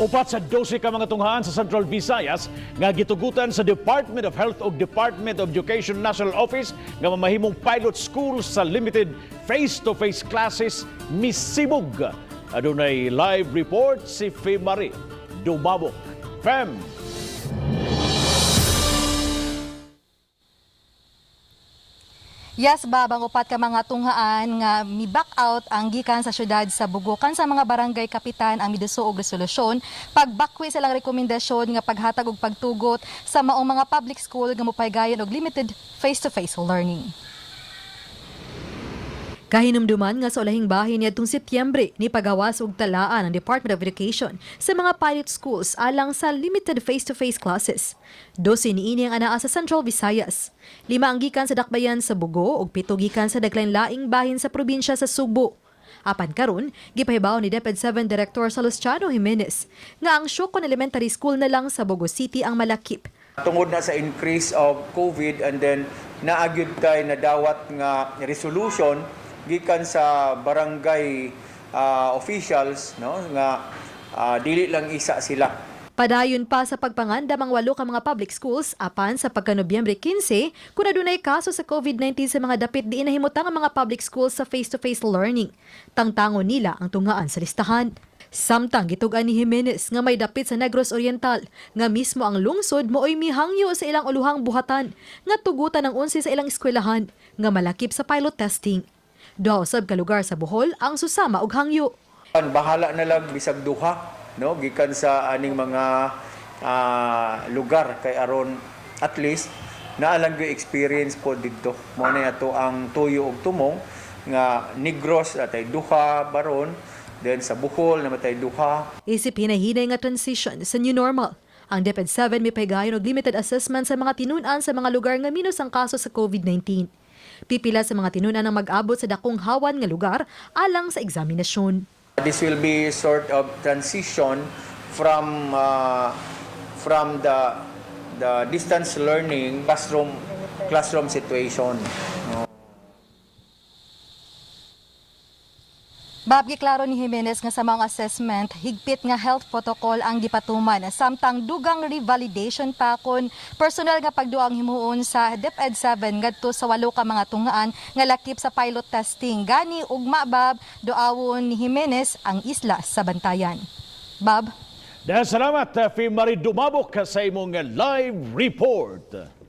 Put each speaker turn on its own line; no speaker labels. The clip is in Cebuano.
4 sa 12 ka mga tunghaan sa Central Visayas nga gitugutan sa Department of Health ug Department of Education National Office nga mamahimong pilot school sa limited face-to-face classes misibog. Adunay live report si Femari Dumabok. Fem!
Yes, Bob, ang 4 ka mga tunghaan nga mi-back out ang gikan sa syudad sa Bugokan sa mga barangay kapitan ang miduso og resolusyon pagbakwi sa ilang rekomendasyon nga paghatag og pagtugot sa maong mga public school nga mopahigayon og limited face-to-face learning.
Kahinumduman nga sa ulahing bahin niadtong Setyembre ni pagawas og talaan ang Department of Education sa mga pilot schools alang sa limited face-to-face classes. 12 niini ang anaa sa Central Visayas. 5 ang gikan sa dakbayan sa Bogo ug 7 gikan sa daglain-laing bahin sa probinsya sa Sugbo. Apan karon, gipahibaw ni DepEd 7 Director Salustiano Jimenez nga ang Siocon Elementary School na lang sa Bogo City ang malakip.
Tungod na sa increase of COVID and then naa gyud tay nadawat nga resolution gikan sa barangay officials, no, nga dili lang isa sila.
Padayon pa sa pagpangandam ang 8 ka mga public schools apan sa pagka Nobyembre 15 kung adunay kaso sa COVID-19 sa mga dapit diin nahimutang ang mga public schools sa face-to-face learning. Tangtangon nila ang tunghaan sa listahan. Samtang gitug-an ni Jimenez nga may dapit sa Negros Oriental nga mismo ang lungsod mooy mihangyo sa ilang uluhang buhatan nga tugutan ang 11 sa ilang eskwelahan nga malakip sa pilot testing. 2 usab ka lugar sa Bohol ang susama og hangyo.
Bahala na lang bisag duha, no, gikan sa aning mga lugar kay aron at least naa lang gyud experience po didto. Mo na ato ang tuyo og tumong nga Negros atay duha baron, then sa Bohol na matay duha.
Isip hinahinay nga transition sa new normal. Ang DepEd 7 may pahigayon og limited assessment sa mga tinun-an sa mga lugar nga minus ang kaso sa COVID-19. Pipila sa mga tinun-an ang mag-abot sa dakong hawan nga lugar alang sa eksaminasyon.
This will be sort of transition from the distance learning classroom situation. No?
Bob, giklaro ni Jimenez nga sa mga assessment, higpit nga health protocol ang gipatuman. Samtang dugang revalidation pa kon personal nga pagduang ang himuon sa DepEd 7 ngadto sa 8 ka mga tunghaan nga lakip sa pilot testing. Gani ugma, Bob, duawon ni Jimenez ang isla sa Bantayan. Bob?
Dahil salamat, Femari Dumabok, sa imong live report.